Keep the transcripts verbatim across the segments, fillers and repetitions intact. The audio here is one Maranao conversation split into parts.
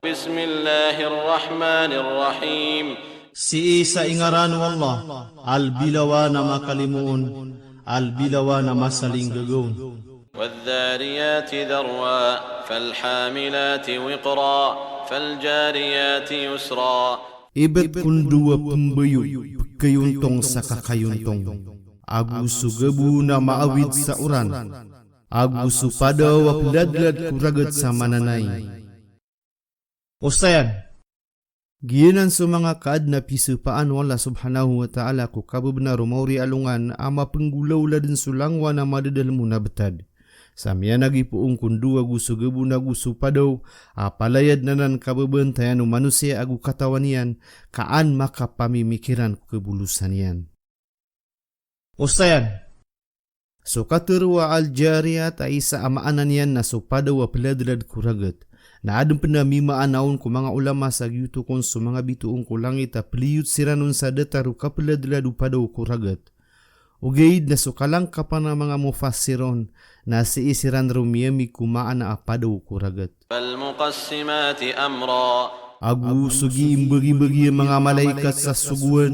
بسم الله الرحمن الرحيم. Sii sa ingaran o Allah, a lbilawan a makalimoon, a lbilawan a masalinggagaon. والذاريات ذروا، فالحاملات وقرا، فالجاريات يسرا. Ibt ko ndo a pmbayoy, pkayontong sa kakayontong. Ago so gabon a maawid sa oran. Ago so padaw a pladlad ko ragat sa mananay. Osayan. Giyanan so manga kaadn a pisapaan o Allah subhanahu wa ta'ala ko kababnar o maori a alongan a mapnggolawla dn so langowan a madadalm on a btad. Sa miyanagipoon ko ndo ago so gabon ago so padaw a palaya dn anan kababantayan o manosiya ago katawan iyan ka an makapamimikiran ko kabolosan iyan. Osayan. So katharo a Al-Jariyat a isa a maana niyan na so padaw a pladlad ko ragat. Na adn pn a mimaana on ko manga ulama sa giyoto kon so manga bitoon ko langit a pliyot siran on sa datar o kapladlad o padaw ko ragat. Ogaid na so kalangkapan a manga mufassiron na sii siran roo miyamig ko maana a padaw ko ragat. فالمقسمات أمرا. Ago so gii mbagibagi a manga malaikat sa sogoan.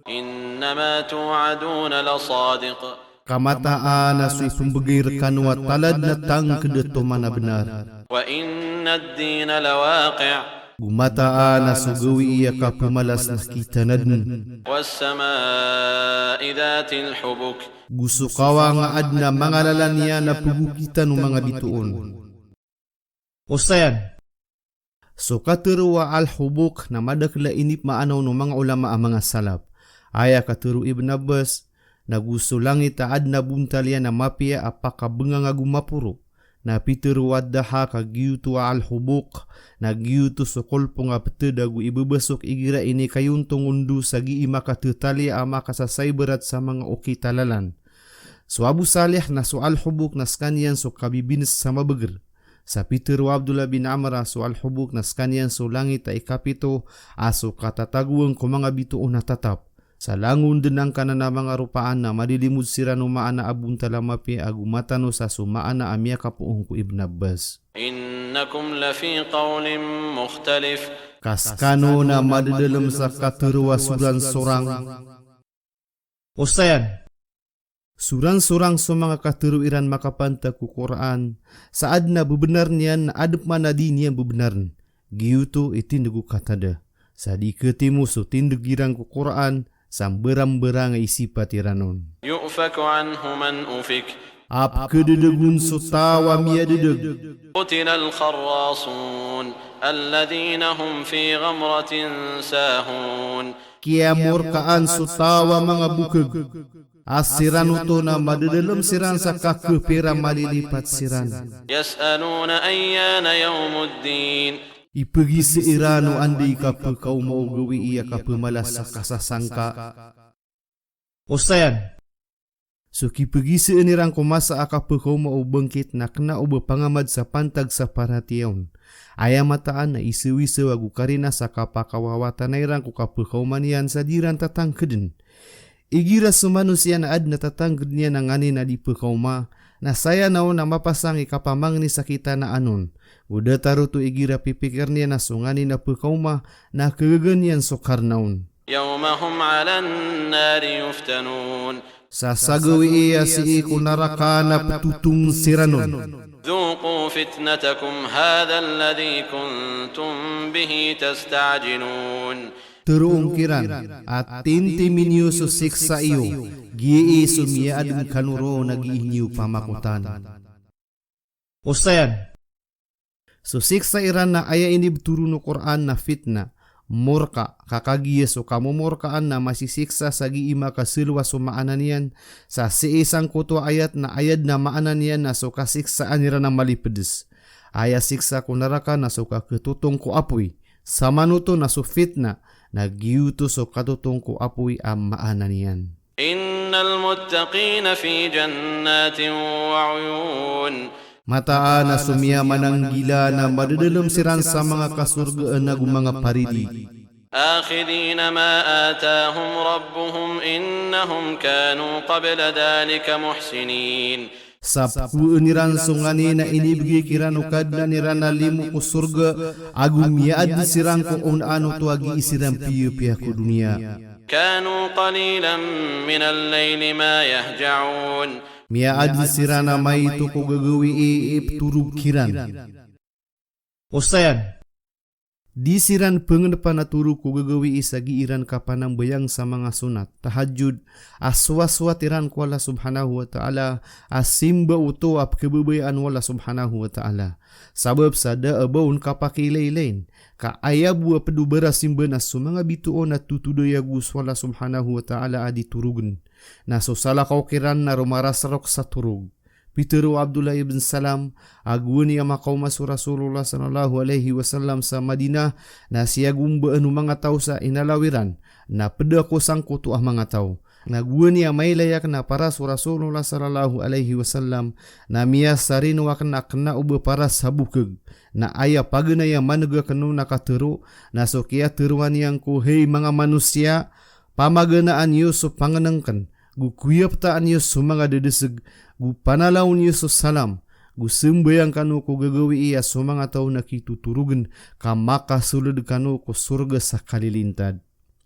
إنما توعدون لصادق. Ka mataan a so ipmbgay rkano a talad na tangkd oto man a bnar. وإن الدين لواقع. Go mataan a so gawii a kapmalas na kitan adn. والسماء ذات الحبك. Go so kawang a adn a manga lalan iyan a pgokitan o manga bitoon. Osayan. So katharo a Al-Hubuk na madakl a inipmaana on o manga ulama a manga salaf. Aya katharo o Ibn Abbas, na go so langit a adn a bontal iyan a mapiya a pakabngang ago maporo. Na pitharo o Ad-Dahhak a giyoto a Al-Hubuk, na giyoto so kolpong a ptad ago ibabasok igira inikayontong o ndo sa gii makathataliya a makasasaibarat sa manga okit a lalan. So Abu Salih na so Al-Hubuk na skaniyan so kabibins sa mabagr. Sa pitharo o Abdullah bin Amr a so Al-Hubuk na skaniyan so langit a ikapito a so katatagoan ko manga bitoon a tatap. Sa langon dn angkanan a manga ropaan na malilimod siran o maana a bontal a mapiya ago matano sa so maana a miyakapoon ko Ibn Abbas. إنكم لفي قول مختلف. Ka skano na madadalm sa katharo a soransorang. Osayan. Soransorang so manga katharo iran makapantag ko Qur'an, sa adn a bbnar niyan na adn pman a di niyan bbnarn. Giyoto i tindg o kathada. Sa di khatimo so tindg iran ko Qur'an, sa mbarangbarang a isipat iran on. يؤفك عنه من أفك. A pkhadadg on so taw a miyadadg. قتل الخراصون الذين هم في غمرة ساهون. Kiyamorkaan so taw a manga bokg. A siran oto na madadalm siran sa kakhaphir a malilipat siran. يسألون أيان يوم الدين. Ipgisa iran o anda i kapkaoma o gawii a kapmalas sa kasasangka. Osayan. So kipgisaan iran ko masa a kapkaoma o bangkit na kna o ba pangamad sa pantag sa paratiyaya on. Aya mataan na isawisaw ago karina sa kapakawawatanay iran ko kapkaoma niyan sa di iran tatangkdn. Igira so manosiya na adn a tatangkd iyan a nganin a di pkaoma, na saya na on a mapasang i kapamangni sa kitanaan on. Go datar oto igira pipikirn iyan a so nganin a pkaoma na khagaga niyan so karna on. يوم هم على النار يفتنون. Sa sa gawii a sii ko naraka na ptotong siran on. ذوقوا فتنتكم هذا الذي كنتم به تستعجلون. Tharoon kiran a timtimi niyo so siksa iyo, giyai so miyaadn kano ron a gii niyo pamakotan. Osayan. So siksa iran na aya inibthoron o Qur'an na fitna, morka, ka kagiya so kamomorkaan na masisiksa sa gii makasalowa so maana niyan, sa sii sangkoto a ayat na aya dn a maana niyan na so kasiksaan iran a malipds. Aya siksa ko naraka na so kakhatotong ko apoy, samanoto na so fitna, na giyoto so katotong ko apoy a maana niyan. إن المتقين في جنات وعيون. Mataan a so miyamananggila na madadalm siran sa manga kasorgaan ago manga paridi. آخذين ما آتاهم ربهم إنهم كانوا قبل ذلك محسنين. Sa pkowaan iran so nganin a inibgay kiran o Kadnan iran a limo ko sorga, ago miyaadn siran ko onaan oto a gii siran piyapiya ko doniya. كانوا قليلا من الليل ما يهجعون. Miyaadn siran a maito ko gagawii i ptorog kiran. Osayan. Di siran pngnpan a torog ko gagawii sa gii ran kapanambayang sa manga sonat, tahajjud, a sowasowat iran ko Allah Subhanahu wa Ta'ala, a simba oto a pkhababayaan o Allah Subhanahu wa Ta'ala. Sabap sa da a ba on kapakiilaylayin, ka aya bo a pd o barasimba na so manga bitoon a totoday ago so Allah Subhanahu wa Ta'ala a di torogn. Na so salakaw kiran na romarasrok sa torog. Pitharo o Abdullah ibn Salam, a gowani a makaoma so Rasulullah sallallahu alaihi wasallam sa Madinah, na siyagombaan o manga taw sa inalaw iran, na pd ako sangkoto a manga taw. Na gowani a mailay akn a paras o Rasulullah sallallahu alaihi wasallam, na miyasarino akn a kna o ba paras sa bokg. Na aya paganay a maneg akn on a katharo, na so kiyatharoa niyan ko, hay manga manosiya, pamaganaan iyo so pangnngkn, go koyaptaan iyo so manga dadasg, go panalaon iyo so salam, go sambayang kano ko gagawii a so manga taw na kitotorogn, ka makasold kano ko sorga sa kalilintad.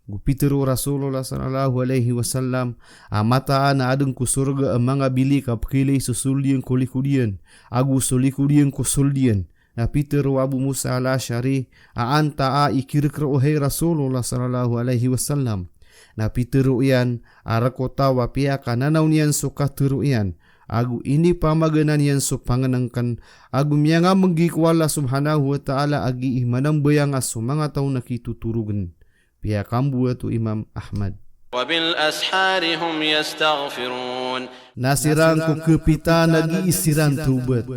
Go pitharo o Rasulullah sallallahu alaihi wasallam, a mataan a adn ko sorga a manga bilik a pkhailay so sold iyan ko likod iyan, ago so likod iyan ko sold iyan. Na pitharo o Abu Musa al-Ash'ari, a antaa i kirkr o hay Rasulullah sallallahu alaihi wasallam. Na pitharo iyan, a rk o taw a piyakananaw niyan so katharo iyan, ago inipamagana niyan so pangnngkn, ago miyangamnggi ko Allah Subhanahu wa Ta'ala a gii manambayang a so manga taw na kitotorogn. Piyakamboat o Imam Ahmad. وبالأسحار هم يستغفرون. Na siran ko khapitan a gii siran tawbat.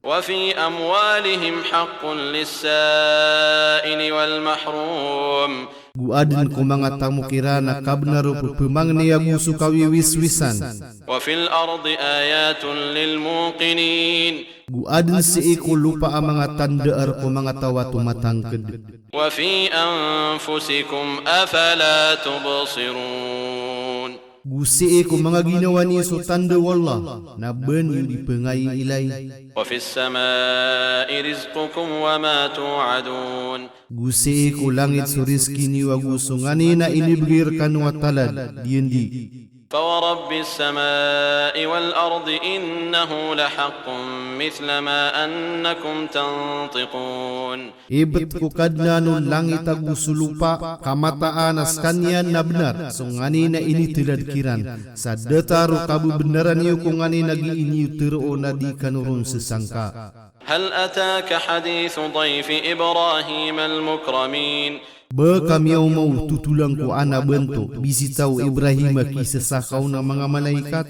وفي أموالهم حق للسائل والمحروم. Go adn ko manga tamok iran a kabnar o pphamangni ago so kawiwiswisan. وفي الأرض آيات للموقنين. Go adn sii ko lopa a manga tanda a rk o manga taw a tomatangkd. وفي أنفسكم أفلا تبصرون. Go sii ko manga ginawa niyo so tanda o Allah, na ba niyo di pngailay. وفي السماء رزقكم وما توعدون. Go sii ko langit so rizki niyo ago so nganin a inibgay rkano a talad, diyandi. فورب السماء والأرض إنه لحق مثل ما أنكم تنطقون. Ibt ko Kadnan o langit ago so lopa, ka mataan a skaniyan na bnar so nganin a initalad kiran, sa datar o kabebnaran iyo ko nganin a gii niyo tharoon a di kano ron sasangka. هل أتاك حديث ضيف إبراهيم المكرمين. Ba ka miyaoma o totolan ko ana banto, bisita o Ibrahim a kisasakaw na manga malaikat.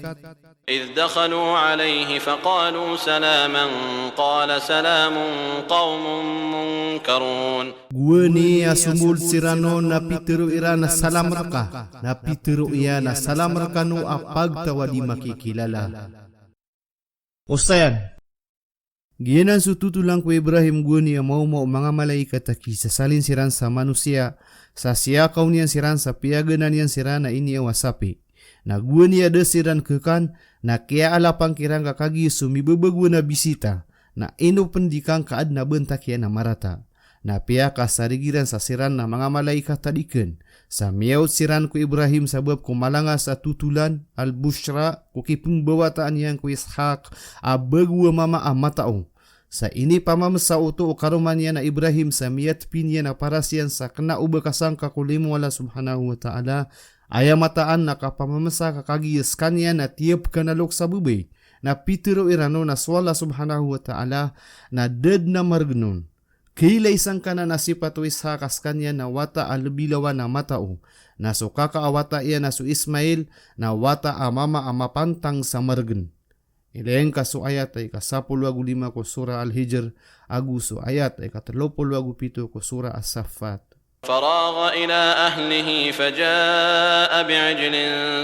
إذ دخلوا عليه فقالوا سلاما قال سلام قوم منكرون. Gowani a sombold siran on na pitharo iran a salam rka, na pitharo iyan a salam rkano a pagtaw a di makikilala. Osayan. Giyanan so totolan ko Ibrahim gowani a maoma o manga malaikat a kisasalin siran sa manosiya, sa siyakaw niyan siran sa piyagana niyan siran a iniyaw a sapi. Na gowani a da siran khakan, na kiyaalapan kiran ka kagiya so mibabagowan a bisita, na ino pn di kangka adn a bantak iyan a marata. Na piyakasarig iran sa siran na manga malaikat a di kn. Sa miyaot siran ko Ibrahim sabap ko malangas a totolan, al-bushra, ko kipmbawataan iyan ko Ishaq, a bago a mama a matao. Sa inipamamsa oto o karoma niyan a Ibrahim sa miyatpi niyan a paras iyan sa kna o ba kasangka ko limo o Allah Subhanahu wa Ta'ala, aya mataan na kapamamsa ka kagiya skaniyan na tiyap ka na lok sa babay, na pitharo iran on a so Allah Subhanahu wa Ta'ala, na da dn a margn on. Kailay sangkanan a sipat o Ishaq a skaniyan na wata a lbi lawan a matao, na so kaka a wata iyan a so Ismail, na wata a mama a mapantang sa margn. Ilay ngka so ayat a ika sapolo ago lima ko Surah Al-Hijr, ago so ayat a ika tlo polo ago pito ko Surah As-Saffat. فراغ إلى أهله فجاء بعجل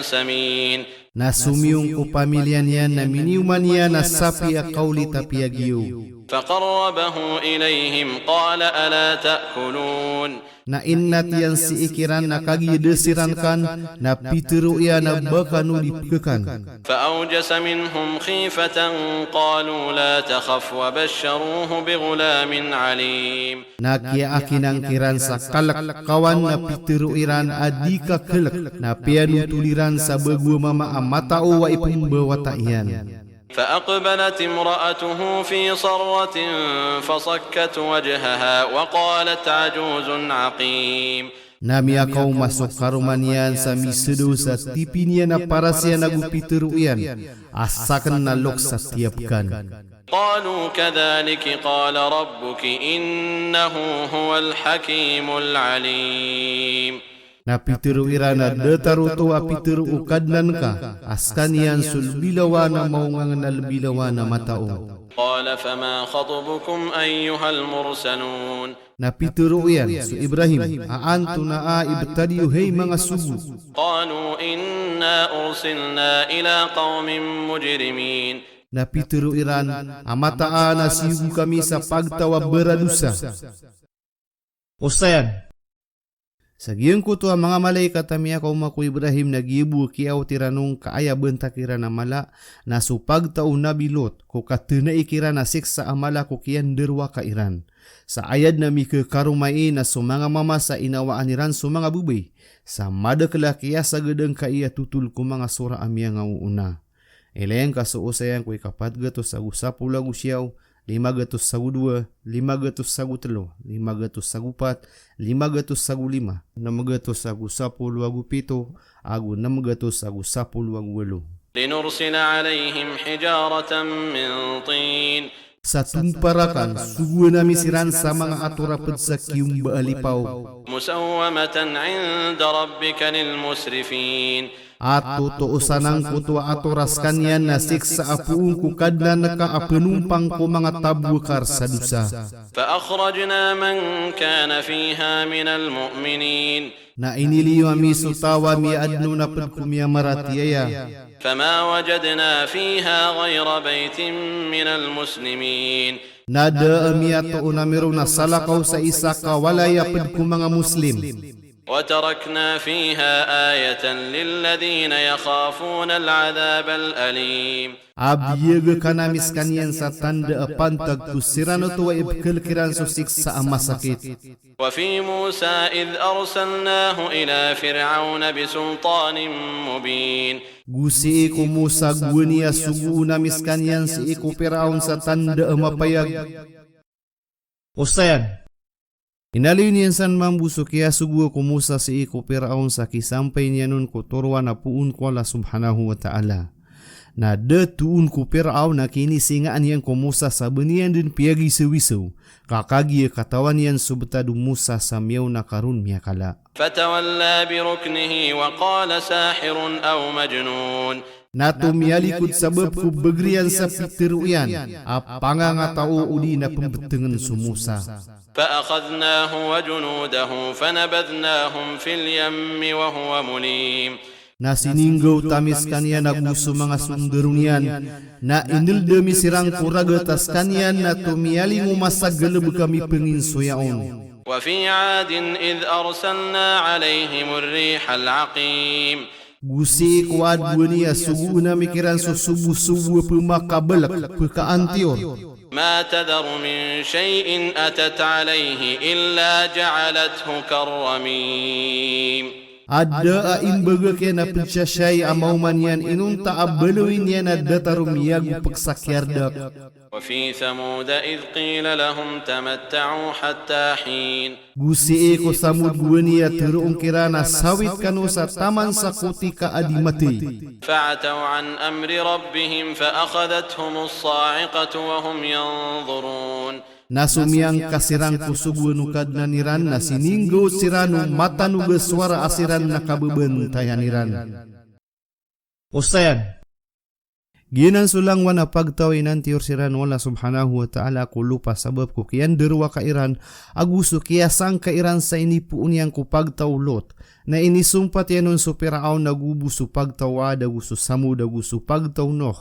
سمين. Na somiyong ko pamilya niyan na miniyoman iyan a sapi a kaolit a piyagiyaw. فقربه إليهم قال ألا تأكلون. Na inat iyan sii kiran na kagiya da siran kan, na pitharo iyan a ba kano di pkhakan. فأوجس منهم خيفة قالوا لا تخف وبشروه بغلام عليم. Na kiyakinang kiran sa kalk kawan na pitharo iran a di ka kalk, na piyanotol iran sa bago a mama a matao a ipmbawata iyan. فأقبلت امرأته في صرة فصكت وجهها وقالت عجوز عقيم. Na miyakaoma so karoma niyan sa misdo sa tipi niyan a parasian ago pitharo iyan a sakn na loks a tiyapkan. قالوا كذلك قال ربك إنه هو الحكيم العليم. Na pitharo iran a datar oto a pitharo o Kadnan ka a skaniyan so lbi lawan a maongangn a lbi lawan a matao. قال فما خطبكم أيها المرسلون. Na pitharo iyan so Ibrahim a antonaa i btad iyo hay manga sogo. قالوا إنا أرسلنا إلى قوم مجرمين. Na pitharo iran a mataan a siyogo kami sa pagtaw a baradosa. Osayan. Sa giyangkoto a manga malaikat a miyakaoma ko Ibrahim na giya bo a kiyaot iran on ka aya bantak iran a mala, na so pagtaw o Nabi Lot ko katnai kiran a siksa a mala ko kiyandarowaka iran. Sa aya dn a mikhakaromai na so manga mama sa inawaan iran so manga babay sa madakl a kiyasagad angkai a totol ko manga sora a miyangaoona. Ilay angka so osayan ko ikapat gatos ago sapolo ago siyaw, lima gatos ago dowa, lima gatos ago tlo, lima gatos ago pat, lima gatos ago lima, nem gatos ago sapolo ago pito, ago nem gatos ago sapolo ago walo. لنرسل عليهم حجارة من طين. Sa tomparakan, sogoan ami siran sa manga ator a pd sa kiyomba a lipaw. مسومة عند ربك للمسرفين. A totoosan angkoto a ator a skaniyan na siksa a poon ko Kadnan ka a pnompang ko manga tabowakar sa dosa. فأخرجنا من كان فيها من المؤمنين. Na iniliyo ami so taw a miyaadn on a pd ko miyamaratiyaya. فما وجدنا فيها غير بيت من المسلمين. Na da a miyatoon ami ron a salakaw sa isa ka walay a pd ko manga Muslim. وتركنا فيها آية للذين يخافون العذاب الأليم. A biyag akn ami skaniyan sa tanda a pantag ko siran oto a ipkhalk iran so siksa a masakit. وفي موسى إذ أرسلناه إلى فرعون بسلطان مبين. Go sii ko Musa gowani a sogoon ami skaniyan sii ko Piraon sa tanda a mapayag. Osayan. Inaloy niyan san mambo so kiyasogoa ko Musa sii ko Piraon sa kisampay niyan on ko toroan a poon ko Allah Subhanahu wa Ta'ala. Na da toon ko Piraon a kinisingaan iyan ko Musa sa ba niyan dn piyagisawisaw, ka kagiya katawan iyan so btad o Musa sa miyaona ka ron miyakala. فتولى بركنه وقال ساحر أو مجنون. Na tomiyalikod sabap ko bagr iyan sa pitharo iyan a pangangataw odi na pmbtngn so Musa. فأخذناه وجنوده فنبذناهم في اليم وهو مليم. Na sininggaw tami skaniyan ago so manga sondaro niyan, na inld ami siran ko ragat a skaniyan na tomiyalingoma sa galbk a mipanginsoya on. وفي عاد إذ أرسلنا عليهم الريح العقيم. Go sii ko Ad gowani a sogoon ami kiran so sobosobo a pmakabalk, pkaantiyor. ما تذر من شيء أتت عليه إلا جعلته كالرميم. A da a imbagak iyan a pd sa shayi a maoma niyan inonta a baloy niyan a datar o miyagopk sa kiyardak. وفي ثمود إذ قيل لهم تمتعوا حتى حين. Go sii ko Samod gowani a tharoon kiran a sawit kano sa taman sa kotika a di mathay. فعتوا عن أمر ربهم فأخذتهم الصاعقة وهم ينظرون. Na somiyangka siran ko sogoan o Kadnan iran na sininggaw siran o matanog a sowara a siran na kababantayan iran. Osayan. Giyanan so langowan a pagtaw a inantiyor siran o Allah subhanahu wa ta'ala ko lopa sabap ko kiyandarowaka iran, ago so kiyasangka iran sa inipoon iyan ko pagtaw o Lot. Na inisompat iyan on so Piraon ago bo so pagtaw o Ad ago so Samud ago so pagtaw o Nuh.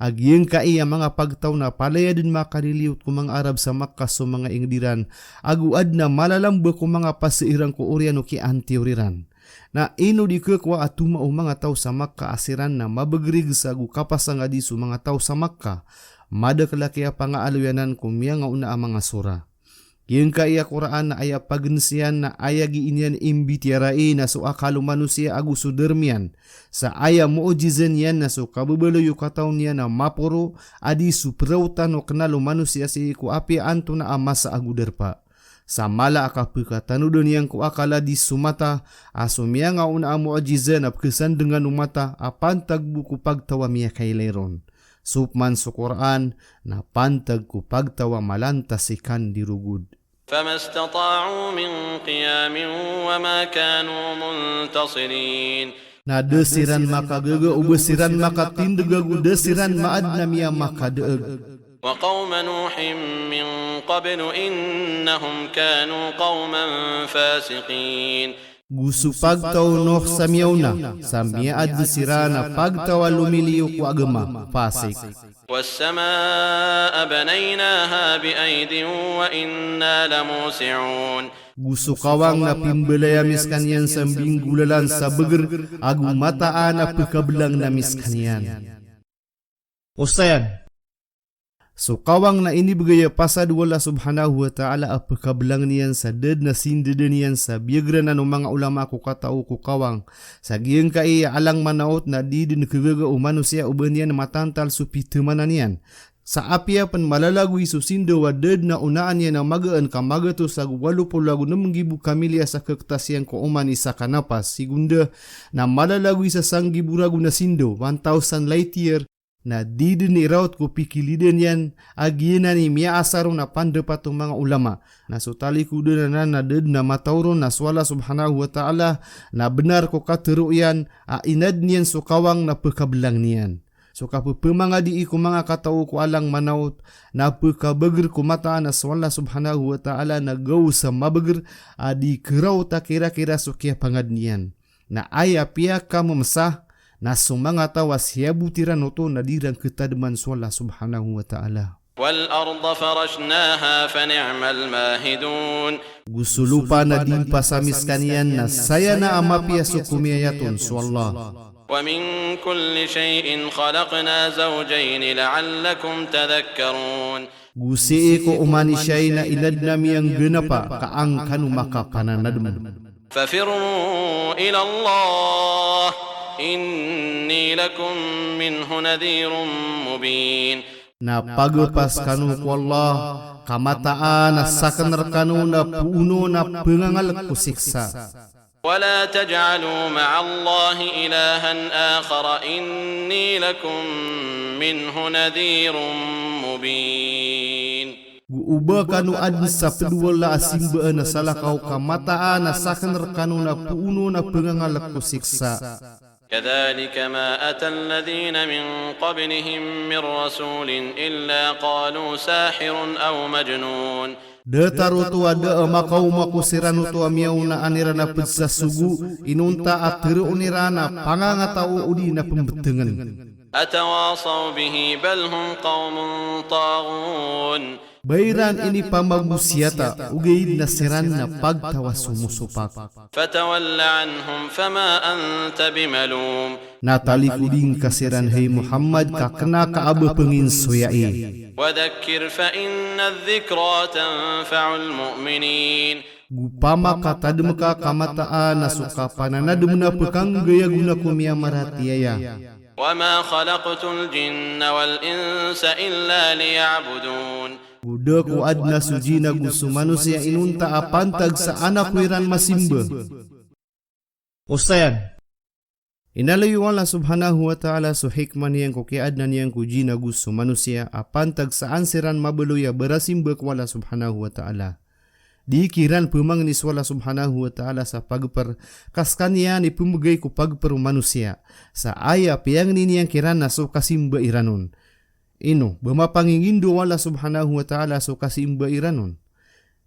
A giyangkai a manga pagtaw na palaya dn makaliliyot ko manga Arab sa Makkah so manga ingd iran, ago adn a malalamba ko manga pasa iran ko oriyan o kiyantiyor iran. Na ino di khakowa a toma o manga taw sa Makkah a siran na mabagrig sa ago kapasang a di so manga taw sa Makkah. Madakl a kiyapangaaloy anan ko miyangaona a manga surah. Giyangkai a Qur'an na aya pagnsiyan na aya gii niyan imbitiyarai na so akal o manosiya ago so darm iyan. Sa aya mu'jiza niyan na so kababaloy o kataw niyan a maporo a di so praotan o knal o manosiya sii ko apiya antonaa a masa ago darpa. Sa mala a kapkatanodan iyan ko akal a di so mata, a so miyangaona a mu'jiza na pkhasandngan o mata a pantag bo ko pagtaw a miyakailay ron. So pman so Qur'an na pantag ko pagtaw a malantas i kandirogod. فما استطاعوا من قيام وما كانوا منتصرين. Na da siran makagaga o ba siran makatindg ago da siran maadn a miyamakadaag. وقوم نوح من قبل إنهم كانوا قوما فاسقين. Go so pagtaw o Nuh sa miyaona, sa miyaadn siran a pagtaw a lomiliyo ko agama, fasik. والسماء بنيناها بأيد وإنا لموسعون. Go so kawang na pimbalay ami skaniyan sa mbinggolalan sa bagr, ago mataan a pkablang ami skaniyan. Osayan. So kawang na inibgay a pasad o Allah subhanahu wa ta'ala a pkablang iyan sa da dn a sindada niyan sa biyagranan o manga ulama ko katao ko kawang. Sa giyangkai a alang manaot na di dn khagaga o manosiya o ba niyan matantal so pitamanan iyan. Sa apiya pn malalagoy so sindaw a da dn a onaan iyan a magaan ka magatos ago walo polo ago nem nggibo ka milya sa khakhtas iyan ko oman i sakanapas, sii gonda na malalagoy sa sanggibo ragon a sindaw, one thousand light year, na di dn iraot ko pikilidan iyan, a giyanan i miyaasar on a pandapat o manga ulama. Na so talikodan anan na da dn a mataw ron na so Allah subhanahu wa ta'ala, na bnar ko katharo iyan, a inadn iyan so kawang na pkablang iyan. So kapphmangadii ko manga katao ko alang manaot, na pkabagr ko mataan a so Allah subhanahu wa ta'ala na gaos a mabagr, a di kharaot a kirakira so kiyapangadn iyan. Na aya piyakamamsa, na so manga taw a siyabot iran oto na di ran khatadman so Allah subhanahu wa ta'ala. والأرض فرشناها فنعم الماهدون. Go so lopa na di mpasami skaniyan na saya na a mapiya so komiyayat on so Allah. ومن كل شيء خلقنا زوجين لعلكم تذكرون. Go sii ko oman i shayi na inadn ami a nggnapa ka an kano makapananadm. ففروا إلى الله إني لكم منه نذير مبين. Na pagpas kano ko Allah, ka mataan a sakn rkano na poono na pngangalk ko siksa. ولا تجعلوا مع الله إلها آخر إني لكم منه نذير مبين. Go o ba kano adn sa pdowala a simbaan a salakaw ka mataan a sakn rkano na poono na pngangalk ko siksa. كذلك ما أتى الذين من قبلهم من رسول إلا قالوا ساحر أو مجنون. Datar oto a da a makaoma ko siran oto a miyaonaan iran a pd sa sogo, inonta a tharoon iran a pangangataw odi na pmbtngn. أتواصوا به بل هم قوم طاغون. Ba iran inipamagosiyata, ogaid na siran na pagtaw a somosopak. فتول عنهم فما أنت بملوم. Na talikodi ngka siran, hay Muhammad, ka kna ka a ba pnginsoyai. وذكر فإن الذكرى تنفع المؤمنين. Go pamakatadm ka ka mataan a so kapananadm na pkanggay a gona ko miyamaratiyaya. وما خلقت الجن والإنس إلا ليعبدون. Go da ko adn a so jinn ago so manosiya inonta a pantag sa an ako iran masimba. Osayan. Inaloy o Allah subhanahu wa ta'ala so hikmah niyan ko kiyaadna niyan ko jinn ago so manosiya a pantag sa an siran mabaloy a barasimba ko Allah subhanahu wa ta'ala. Di kiran pemangni so Allah Subhanahu wa Ta'ala sa pagper, ka sekaniyan i pembegay ko pagper o manosiya. Sa aya piyangni niyan kiran na so kasimba iran on. Ino, ba mapangingindo o Allah Subhanahu wa Ta'ala so kasimba iran on?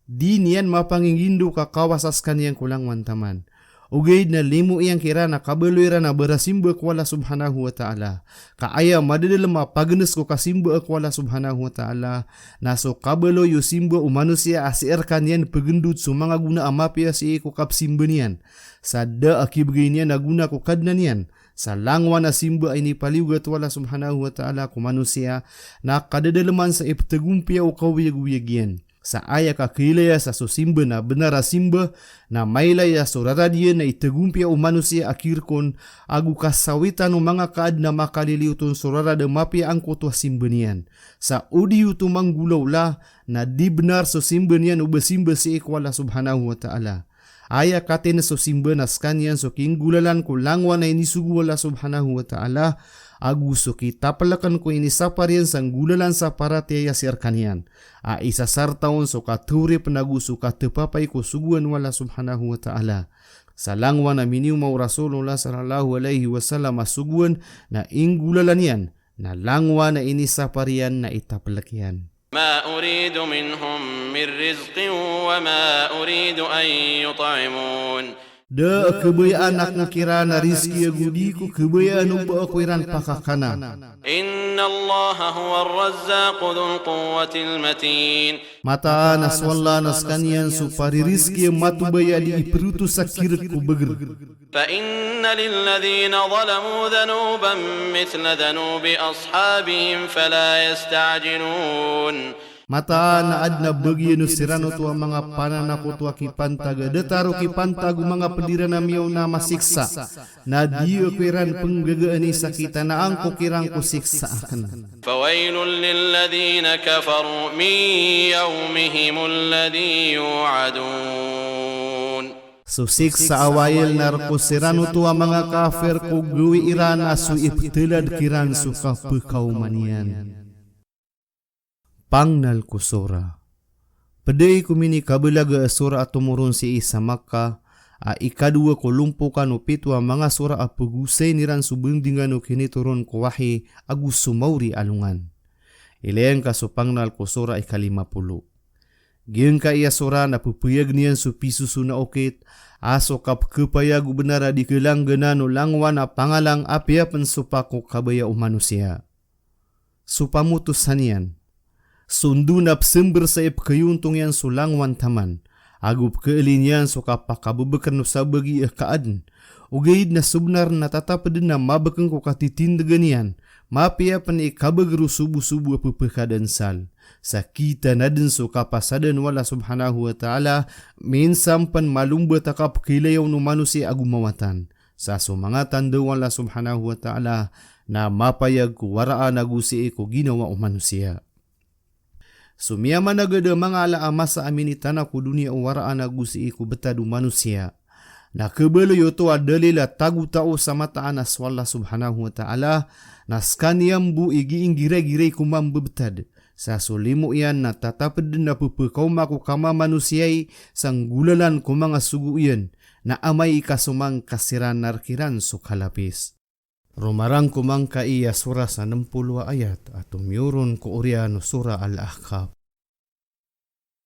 Di niyan mapangingindo ka kawasa sekaniyan ko langowan taman. Ogaid na limo iyan kiran a kabaloy iran a barasimba ko Allah Subhanahu wa Ta'ala. Ka aya madadalem a pagenes ko kasimba ko Allah Subhanahu wa Ta'ala, na so kabaloy o simba o manosiya a sii rekaniyan pegendot so manga gona a mapiya sii ko kapsimba niyan. Sa da a kibegay niyan a gona ko Kadnan iyan. Sa langowan a simba a inipaliyogat o Allah Subhanahu wa Ta'ala ko manosiya, na kadadaleman sa iptegompiya o kaoyagoyag iyan. Sa aya kakeilaya sa so simba na benar a simba, na mailaya so rarad iyan na itegompiya o manosiya a kirek on, ago kasawitan o manga kaadn a makaliliyot on so rarad a mapiya angkoto a simba niyan. Sa odi oto manggolawla, na di benar so simba niyan o ba simba sii ko Allah Subhanahu wa Ta'ala. Aya katenes o simba na sekaniyan so kinggolalan ko langowan a inisogo o Allah Subhanahu wa Ta'ala, ago so kitapeleken ko inisapar iyan sa nggolalan sa paratiyaya sii rekaniyan. A isasarta on so katorip ago so katepapay ko sogoan o Allah Subhanahu wa Ta'ala. Sa langowan a minioma o Rasulullah sallallahu alaihi wasallam a sogoan na inggolalan iyan, na langowan a inisapar iyan na itapelek iyan. ما أريد منهم من رزق وما أريد أن يطعمون. Da a kebayaan ako kiran a rizki ago di ko kebayaan o ba ako iran pakakana. إن الله هو الرزاق ذو القوة المتين. Mataan a so Allah na sekaniyan so paririzki a matobay a di iperotos a kirek ko beger. فإن للذين ظلموا ذنوبا مثل ذنوب أصحابهم فلا يستعجلون. Mataan a aden a bagian o siran oto a manga pananakoto a kipantag a datar o kipantag o manga ped iran a miyaona a masiksa, na di ako iran penggagaan i sakitan a angkok iran ko siksa aken. فويل للذين كفروا من يومهم الذي يوعدون. So siksa a wail na rek ko siran oto a manga kafir ko gawii iran a so iptelad kiran so kapekaoma niyan. Pangnal ko sura. Ped i ko minikabelaga a sura a tomoron sii sa Makkah, a ikadowa ko lompokan o pito a manga sura a pegosayn iran so bendingan o kinitoron ko wahi ago so maori a alongan. Ilay angka so pangnal ko sura ikalima polo. Giyangkai a sura na pepayag niyan so pisoson a okit, a so kapekepayag o benar a di kelangganan o langowan a pangalang apiya pen so pako kabaya o manosiya. So pamotosan iyan. So ndo na pesember sa ipekayontong iyan so langowan taman. Ago pekeelin iyan so kapakabebeken o sabagi a kaaden. Ogaid na so benar na tatapeden a mabeken ko katitindegan iyan. Mapiya pen i kabeger o sobosobo a pepekadansal. Sa kitanaden so kapasadan o Allah Subhanahu wa Ta'ala, minsan pen malombat a kapekailayaw o manosiya ago mawatan. Sa so manga tanda o Allah Subhanahu wa Ta'ala na mapayag ko waraan ago sii ko ginawa o manosiya. So miyamanagad a manga ala a masa a minitana ko doniya o waraan ago sii ko betad o manosiya. Na kebaloy oto a dalil a tagotao sa mataan a so Allah Subhanahu wa Ta'ala, na sekaniyan bo i giinggiragiray ko mambebetad. Sa so limo iyan na tatapeden a pepekaoma ko kamamanosiyai sa nggolalan ko manga sogo iyan, na amay i kasomangka siran na rek iran so kalapis. Romarang ko mangkai a sura sa nem polo a ayat a tomiyoron ko oriyan o sura Al-Ahqaf.